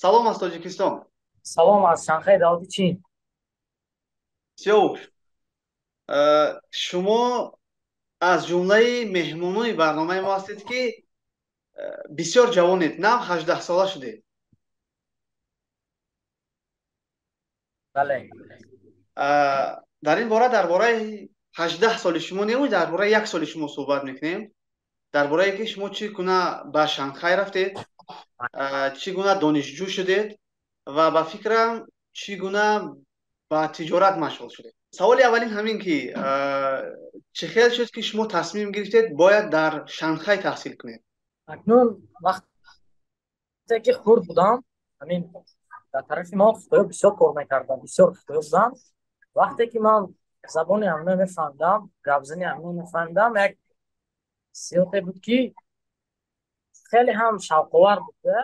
Салом аз Тоҷикистон. Салом аз Шанхай, давлати Чин. Сиёвуш, шумо аз ҷумлаи меҳмонони барномаи мо ҳастед, ки бисёр ҷавонед, нав 18 сола шудед. Бале. Дар ин бора, дар бораи 18 соли шумо неву, дар бораи як соли шумо суҳбат мекунем, дар борае ки шумо чӣ гуна ба Шанхай рафтед, чӣ гуна донишҷӯ шудед ва, ба фикрам, чӣ гуна ба тиҷорат машғул шудед. Саволи аввалин ҳамин ки чӣ хел шуд, ки шумо тасмим гирифтед, бояд дар Шанхай таҳсил кунед? Акнун вақте ки хурд будам, ҳамин дар тарафи мо хитоё бисёр кор мекарданд, бисёр хитоё буданд. Вақте ки ман забони ҳамино мефаҳмидам, гапзани ҳамино мефаҳмидам, як ҳиссиёте буд, ки хеле ҳам шавқовар буда.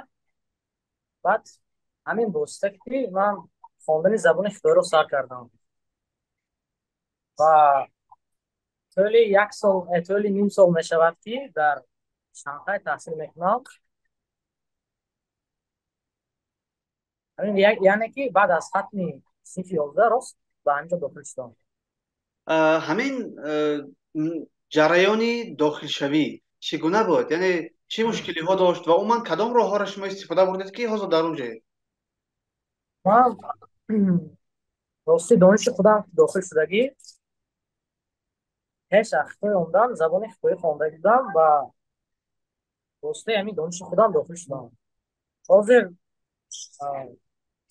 Баъд ҳамин восита ки ман хондани забони хитоиро сар кардам ва тӯли як сол, тӯли ним сол мешавад, ки дар Шанхай таҳсил мекунам. Яъне ки баъд аз хатми синфи 11 рост ба ҳаминҷо дохил шудам. Ҳамин ҷараёни дохилшавӣ чӣ гуна буд, яъне чӣ мушкилиҳо дошт ва умуман кадом роҳҳоро шумо истифода бурдед, ки ҳозир дар он ҷоед? Ман рости дониши худам дохил шудагӣ, пеш аз Хитой омадан забони хитоӣ хонда будам ва воситаи ҳамин дониши худам дохил шудам. Ҳозир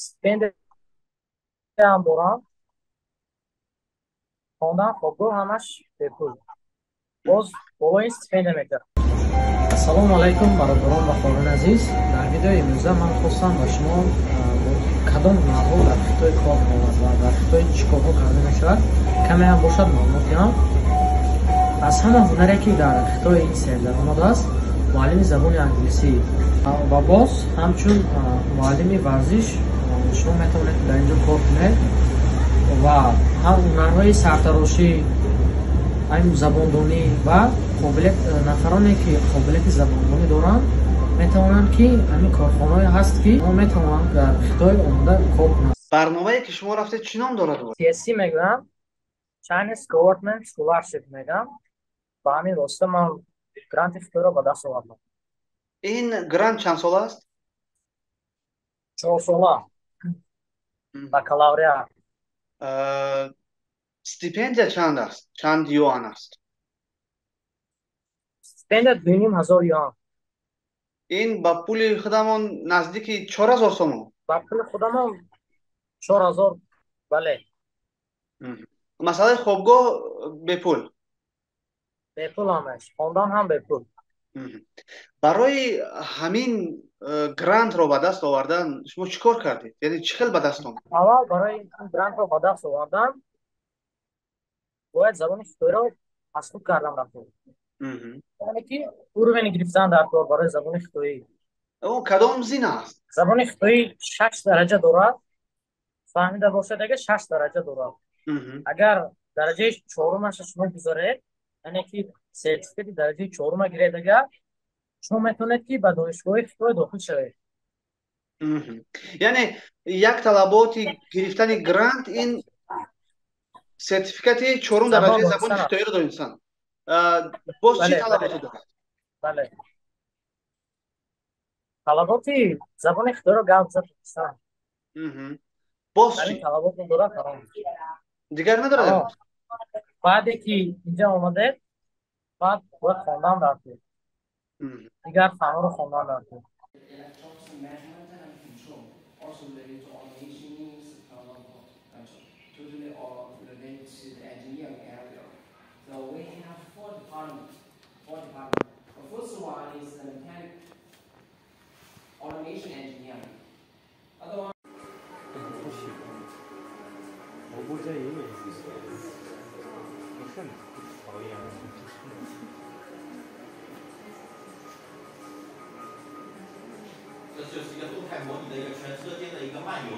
стипендияам дорам, хондан, хобгоҳ, ҳамаш бепул, боз болои стипендия медиҳам. Ассалому алайкум, бародарон ва хоҳарони азиз! Дар видеои имрӯза ман хостам ба шумо кадом ҳунарҳо дар Хитой кор меояд ва дар Хитой чӣ корҳо карда мешавад, каме ҳам бошад, маълумот диҳам. Аз ҳама ҳунаре, ки дар Хитой ин сердаромад аст, муаллими забони англисӣ ва боз ҳамчун муаллими варзиш шумо метавонед дар ин ҷо кор кунед ва ҳам ҳунарҳои сартарошӣ, ҳам забондонӣ ва қобилият. Нафароне, ки қобилияти забондонӣ доранд, метавонанд, ки ҳамин корхонаҳое ҳаст, ки онҳо метавонанд дар Хитой омода кор кунанд. Барномае, ки шумо рафтед, чӣ ном дорад? CSC мегӯям, Chinese Government Scholarship мегӯям. Ба ҳамин восита ман гранти Хитойро ба даст овардам. Ин грант чанд сола аст? 4 сола, бакалавриат. Стипендия чанд аст, чанд юан аст? Стипендия 2500 юан. Ин ба пули худамон наздики 4000 сомон. Ба пули худамон 4000, бале. Масъалаи хобгоҳ бепул? Бепул ҳамаш, хондан ҳам бепул. Барои ҳамин грантро ба даст овардан шумо чӣ кор кардед, яъне чӣ хел ба даст омад? Аввал барои ин грантро ба даст овардан бояд забони хитоиро аз худ кардан дар кор, яъне ки уровень гирифтан дар кор барои забони хитоӣ. Кадом зина аст? Забони хитоӣ шаш дараҷа дорад, фаҳмида бошед агар, шаш дараҷа дорад. Агар дараҷаи чорумаша шумо гузаред, яъне ки сертификати дараҷаи чорума гиред агар, шумо метавонед, ки ба донишгоҳи Хитой дохил шавед. Яъне як талаботи гирифтани грант ин сертификати чорум дараҷаи забони хитоиро донистан. Боз чӣ талаботе дорад? Бале, талаботи забони хитоиро гап зад донистан. Боз чӣ? Талаботро дорад. Дигар надорад? Баъде ки инҷа омадед, баъд бояд хондан дар кор, дигар фанҳоро хондан дар кор. Electronics measurement and control, also related to automation, totally all related to the engineering area. So we have four departments. Four departments. The first one is the mechanic automation engineering. Other one. 不喜欢，我不介意，不是很讨厌，不是。这就是一个动态模拟的一个全车间的一个漫游。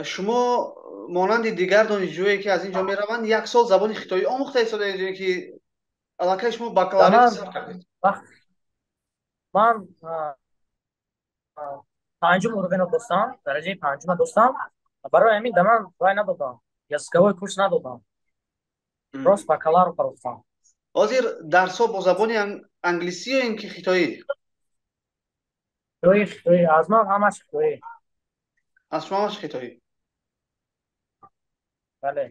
Шумо монанди дигар донишҷӯе, ки аз ин ҷо мераванд, як сол забони хитоӣ омӯхта истодаед ё ки Аллакай шумо бакалавриат сар кардед? Ман панҷум уровенро достам, дараҷаи панҷума достам. Барои ҳамин да ман вай надодам, языковой курс надодам, рост бакалавр барофтам. Ҳозир дарсҳо бо забони англисӣ ё ин ки хитоӣ? Хитоӣ, хитоӣ. Аз ман ҳамаш хитоӣ. Аз шумо ҳамаш хитоӣ? Бале.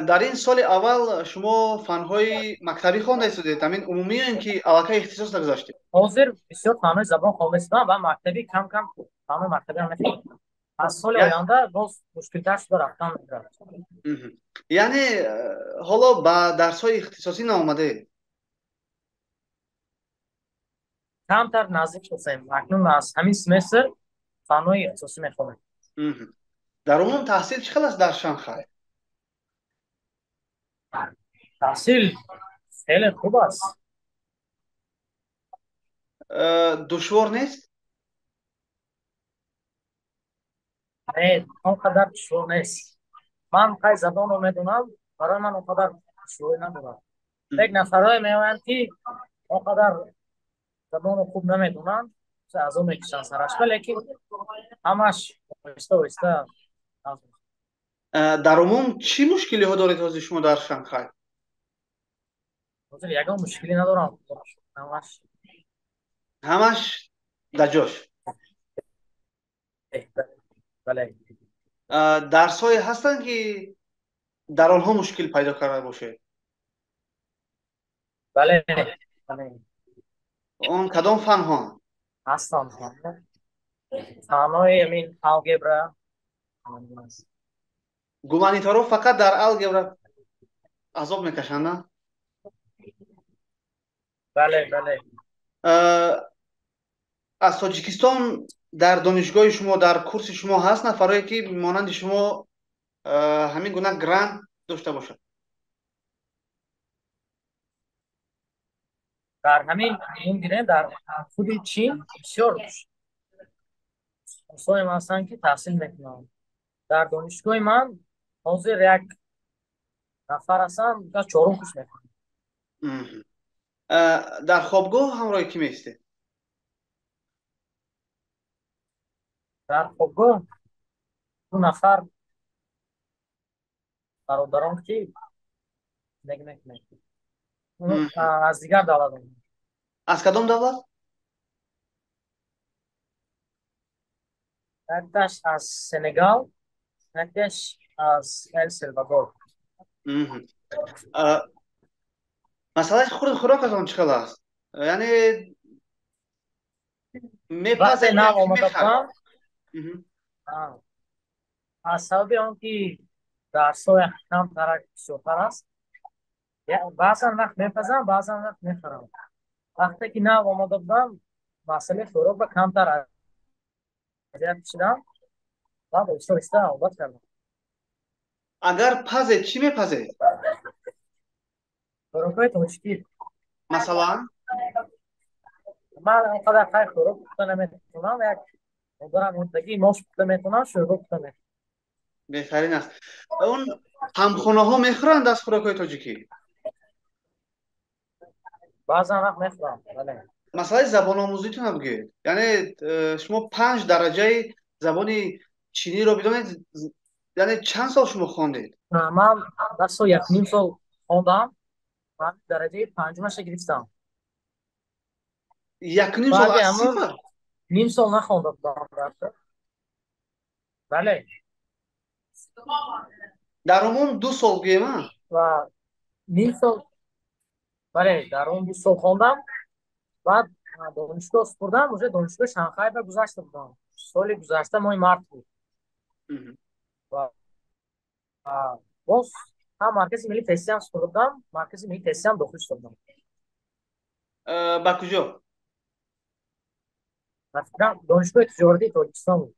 Дар ин соли аввал шумо фанҳои мактабӣ хонда истодед, ҳамин умумӣ ё ин ки аллакай ихтисос нагузаштед? Ҳозир бисёр фанҳои забон хонда истодам ва мактабӣ кам кам фанҳои мактабиам мехонам. Аз соли оянда боз мушкилтар шуда рафтан мегирад. Яъне ҳоло ба дарсҳои ихтисосӣ наомадаед? Камтар наздик шудем. Акнун аз ҳамин семестр фанҳои ихтисосӣ мехонем. Дар умум таҳсил чӣ хел аст дар Шанхай? Таҳсил хеле хуб аст. Душвор нест? Не, он қадар душвор нест. Ман қай забонро медонам, барои ман он қадар душворӣ надорад. Як нафарое меоянд, ки он қадар забонро хуб намедонанд, азоб мекушанд сарашба, лекин ҳамаш оҳиста оҳиста. Дар умум чӣ мушкилиҳо доред ҳозир шумо дар Шанхай? Ҳозир ягон мушкилӣ надорам. Ҳамаш ҳамаш дар ҷош. Бале. Дарсҳое ҳастанд, ки дар онҳо мушкил пайдо карда бошед? Бале, бале. Он кадом фанҳо? Ҳастанд фанҳои ҳамин алгебра. Гуманитарҳо фақат дар алгебра азоб мекашанд, на? Бале, бале. Аз Тоҷикистон дар донишгоҳи шумо, дар курси шумо ҳаст нафарое, ки монанди шумо ҳамин гуна грант дошта бошад? Дар ҳамин гирем, дар худи Чин бисёр курсҳоем ҳастанд, ки таҳсил мекунанд. Дар донишгоҳи ман ҳозир як нафар ҳастам, чорум курс мекунам. Дар хобгоҳ ҳамроҳи кӣ меистед? Дар хобгоҳ ду нафар бародарон, ки зиндагӣ мекунем, аз дигар давлат. Аз кадом давлат? Якташ аз Сенегал, якташ аз Эл Салвадор. Масъалаи хурду хӯрокатон чӣ хел аст? Яъне мепазед? Нав омада будам, аз сабаби он ки дарсҳо камтарак бисёртар аст, баъзан вақт мепазам, баъзан вақт мехӯрам. Вақте ки нав омада будам, масъалаи хӯрокро камтар азият кашидам, баъд оҳиста оҳиста одат кардам. Агар пазед, чӣ мепазед? Хӯрокҳои тоҷикӣ. Масалан? Ман он қадар хай хӯрок пухта наметавонам. Як модарам ёддагӣ мош пухта метавонам, шӯрбо пухта метавонам. Беҳтарин аст. Он ҳамхонаҳо мехӯранд аз хӯрокҳои тоҷикӣ? Баъзан вақт мехӯрам, бале. Масъалаи забономӯзитонро бигӯед. Яъне шумо панҷ дараҷаи забони чиниро бидонед, яъне чанд сол шумо хондед? Ман 10 сол, якним сол хондам, ман дараҷаи панҷумаша гирифтам. Якним сол аз сифр? Ним сол нахонда будам дарса. Бале. Дар умум 2 сол гӯем, а? Ва ним сол, бале, дар умум 2 сол хондам. Баъд донишгоҳ супурдам, уже донишгоҳи Шанхай ба гузашта будам. Соли гузашта моҳи март буд. Ва боз ҳам Маркази миллии тестиам супурда будам, Маркази миллии тестиам дохил шуда будам. Ба куҷо? Донишгоҳи тиҷоратии Тоҷикистон буд.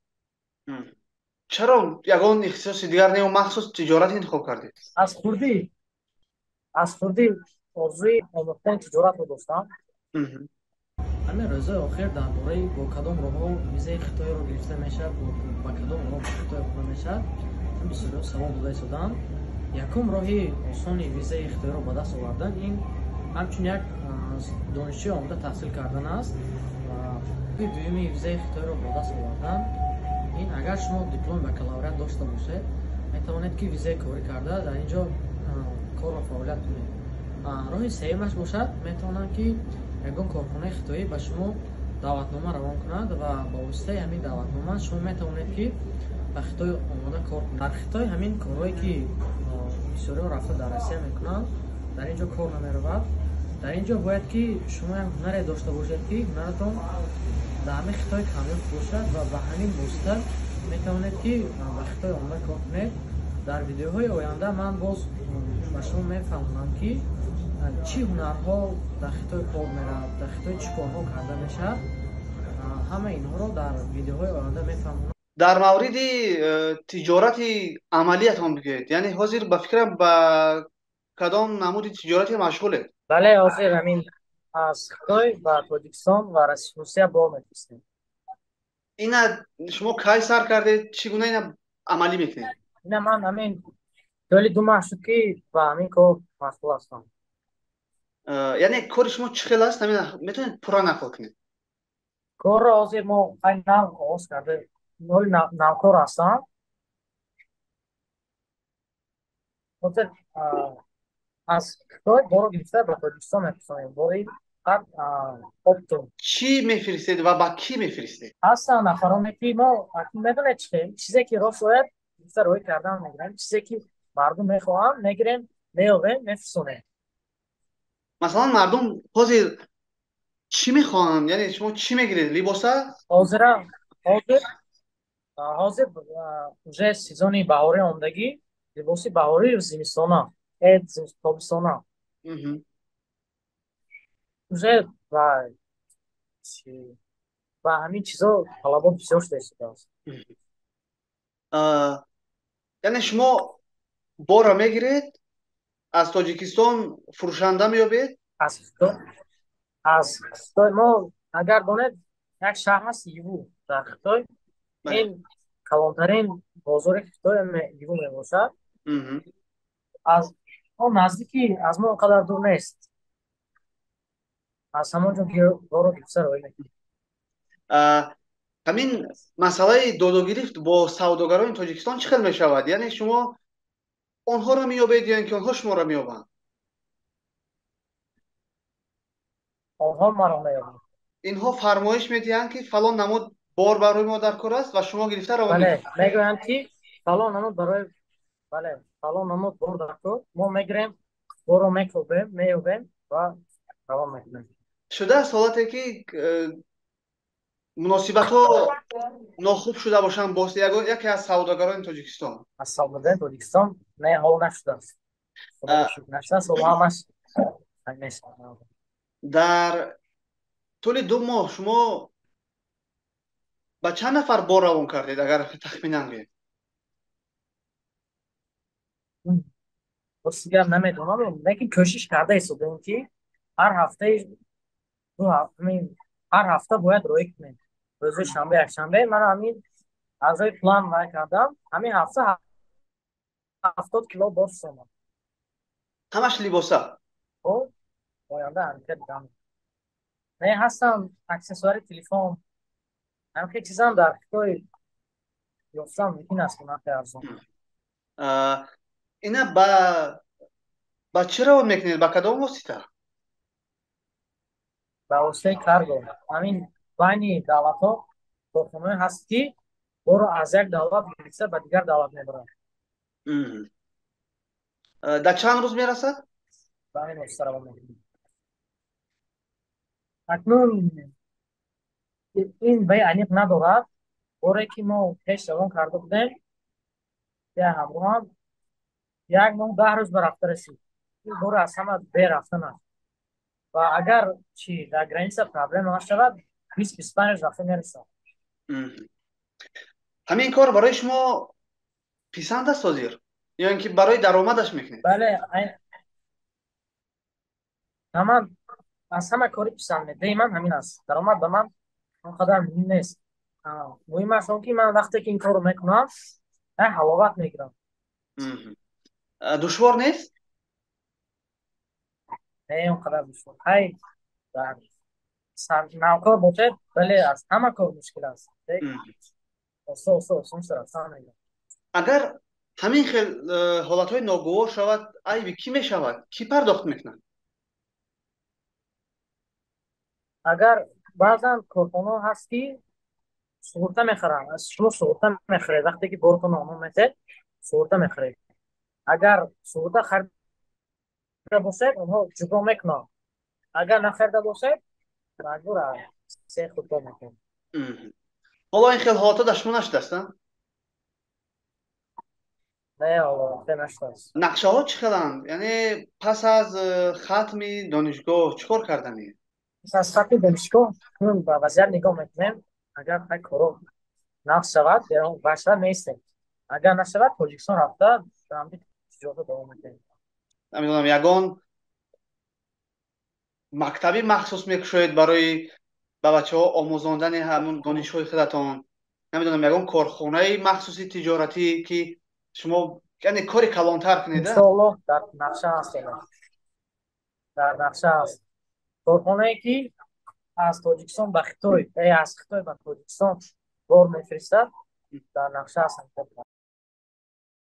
Чаро ягон ихтисоси дигар не, махсус тиҷорат интихоб кардед? Аз хурдӣ орзуи омӯхтани тиҷоратро доштам. Ҳамин рӯзҳои охир дар бораи бо кадом роҳҳо визаи Хитоиро гирифта мешавад, ба кадом роҳ ба Хитой омада мешавад, бисёриҳо савол дода истодаанд. Якум роҳи осони визаи Хитоиро ба даст овардан ин Ҳамчун як донишҷӯ омада таҳсил кардан аст ва дуюми визаи Хитойро ба даст овардан. Ин агар шумо дипломи бакалавриат дошта бошед, метавонед, ки визаи корӣ карда дар ин ҷо корро фаъолият кунед. Роҳи сеюмаш бошад, метавонанд, ки ягон корхонаи хитоӣ ба шумо даъватнома равон кунад ва ба воситаи ҳамин даъватнома шумо метавонед, ки ба Хитой омода кор кунед. Дар Хитой ҳамин корҳое, ки бисёриҳо рафта дар Россия мекунанд, дар ин ҷо кор намеравад. Дар ин ҷо бояд, ки шумо як ҳунаре дошта бошед, ки ҳунаратон дар ҳамин Хитой камёб бошад ва ба ҳамин восита метавонед, ки ба Хитой омода кор кунед. Дар видеоҳои оянда ман боз ба шумо мефаҳмонам, ки чӣ ҳунарҳо дар Хитой кор меравад, дар Хитой чӣ корҳо карда мешавад. Ҳама инҳоро дар видеоҳои оянда мефаҳмонам. Дар мавриди тиҷорати амалиятон бигӯед, яъне ҳозир ба фикрам, ба кадом намуди тиҷорате машғулед? Бале, ҳозир ҳамин аз Хитой ба Тоҷикистон ва Русия бор мефиристем. Ина шумо кай сар кардед, чӣ гуна ина амалӣ мекунед? Ина ман ҳамин тӯли 2 моҳ шуд, ки ба ҳамин кор машғул ҳастам. Яъне кори шумо чӣ хел аст, ҳамин метавонед пурра нақл кунед? Корро ҳозир мо хай нав оғоз карда, ҳоли навкор ҳастам. Ҳозир аз Хитой боро гирифта ба Тоҷикистон мефиристонем, бори фақат оптом. Чӣ мефиристед ва ба кӣ мефиристед? Ҳастанд нафароне, ки мо медонед чӣ, чизе ки рост ояд, гирифта роҳӣ кардан мегирем. Чизе ки мардум мехоҳанд, мегирем, меёбем, мефиристонем. Масалан, мардум ҳозир чӣ мехоҳанд? Яъне шумо чӣ мегиред, либоса? Ҳозира ҳозир уже сезони баҳорӣ омадагӣ, либоси баҳорӣ, зимистона, тобистона уже ба ҳамин чизо талабот бисёр шуда истодааст. Яъне шумо борро мегиред аз Тоҷикистон, фурӯшанда меёбед? Аз Хитой мо, агар донед, як шаҳр ҳаст, Иву, дар Хитой. Ин калонтарин бозори Хитой Иву мебошад. Аз он наздики, аз мо он қадар дур нест. Аз ҳамон ҷо борро гирифта роҳӣ мекунем. Ҳамин масъалаи додугирифт бо савдогарони Тоҷикистон чӣ хел мешавад? Яъне шумо онҳоро меёбед ё ин ки онҳо шуморо меёбанд? Онҳо маро меёбанд. Инҳо фармоиш медиҳанд, ки фалон намуд бор барои мо дар кор аст, ва шумо гирифта равон? Бале, мегӯянд, ки фалон намуд барои, бале, фалон намуд бор дар кор. Мо мегирем, борро мекобем, меёбем ва равон мекунем. Шудааст ҳолате, ки муносибатҳо нохуб шуда бошанд бо яке аз савдогарони Тоҷикистон? Аз савдогарони Тоҷикистон не, ҳол нашудааст, нашудааст, ҳоло ҳамаш. Дар тӯли 2 моҳ шумо ба чанд нафар бор равон кардед, агар тахминан гӯем? Рости гап, намедонам, лекин кӯшиш карда истодаем, ки ҳар ҳафтаи ҳар ҳафта бояд роҳӣ кунем, рӯзои шанбе, якшанбе. Ман ҳамин аз рӯи план вай кардам, ҳамин ҳафта 70 кило бор фурӯхтам. Ҳамаш либоса? Оянда ҳамкар дидам, не, ҳастам аксессуари телефон, ҳамхел чизам дар Хитой ёфтан мумкин аст бо нархи арзон. Ина ба чӣ равон мекунед, ба кадом восита? Ба воситаи карго. Ҳамин байни давлатҳо корхонаҳое ҳаст, ки борро аз як давлат гирифта ба дигар давлат мебаранд. Дар чанд рӯз мерасад? Ба ҳамин восита равон мекунем. Акнун ин баи аниқ надорад. Боре ки мо пеш равон карда будем, я ҳамроҳам, 1 моҳ 10 рӯз ба рафта расид. Ин бор аз ҳама бер рафтан аст ва агар чи дар граница проблема нашавад, 20-25 рӯз рафта мерасад. Ҳамин кор барои шумо писанд аст ҳозир ё ин ки барои даромадаш мекунед? Бале, ман аз ҳама кори писандидаи ман ҳамин аст. Даромад ба ман он қадар муҳим нест. Муҳим аст он, ки ман вақте ки ин корро мекунам, як ҳаловат мегирам. Душвор нест? Не он қадар душвор. Ҳай, дар навкор бошед, вале аз ҳама кор мушкил аст. Оста оста осон рафтан мегирад. Агар ҳамин хел ҳолатҳои ногувор шавад, айби кӣ мешавад, кӣ пардохт мекунад? Агар баъзан корхонаҳо ҳаст, ки суғурта мехаранд, аз шумо суғурта мехаред. Вақте ки бортон онҳо метед, суғурта мехаред. Агар суғурта харида бошед, онҳо ҷуброн мекунанд. Агар нахарида бошед, маҷбур се худкор мекунед. Ҳоло ин хел ҳолатҳо дар шумо нашудааст? Не, ҳоло нашудааст. Нақшаҳо чӣ хеланд? Яъне пас аз хатми донишгоҳ чӣ кор карданӣ? Пас аз хатми донишгоҳ ба вазъият нигоҳ мекунем. Агар ҳай коро нақш шавад, вашра меистем. Агар нашавад, Тоҷикистон рафта ҳамди тиҷората давом мекунем. Намедонам, ягон мактаби махсус мекушоед барои ба бачаҳо омӯзондани ҳамун донишҳои худатон? Намедонам, ягон корхонаи махсуси тиҷоратӣ, ки шумо, яъне, кори калонтар кунед? Иншоаллоҳ, дар нақша ҳаст, дар нақша ҳаст корхонае, ки аз Тоҷикистон ба Хитой, аз Хитой ба Тоҷикистон бор мефиристад, дар нақша аст.